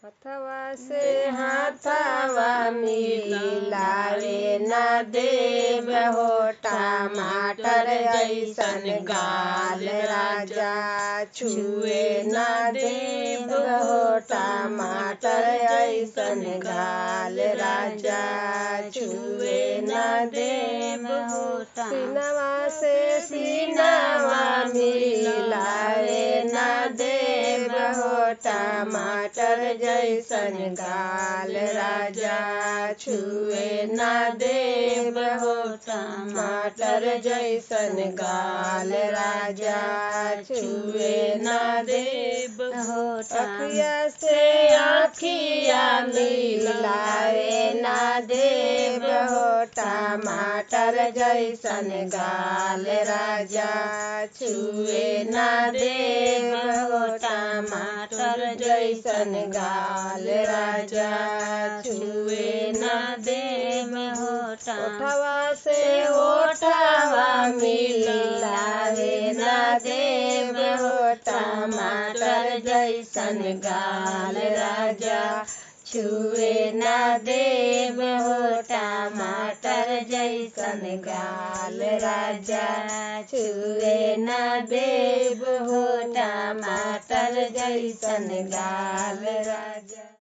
हथवा से हाथवा मिलावे न देव हो टमाटर जैसन गाल राजा छुए न देव हो टमाटर जैसन गाल राजा छुए न देव हो सीनवा से सीनवा मिलावे न देव हो टमाटर जैसन गाल राजा छुए न देव हो टमाटर जैसन गाल राजा छुए न देव हो अखिया से आखिया मिलावे ना देव हो टमाटर जैसन गाल राजा छुए ना देव हो टमाटर जैसन गाल राजा छुए ना देव हो ओठवा से ओठवा मिलावे ना देव हो टमाटर जैसन गाल राजा छुए ना देव हो टमाटर जैसन गाल राजा छुए ना देव हो टमाटर जैसन गाल राजा।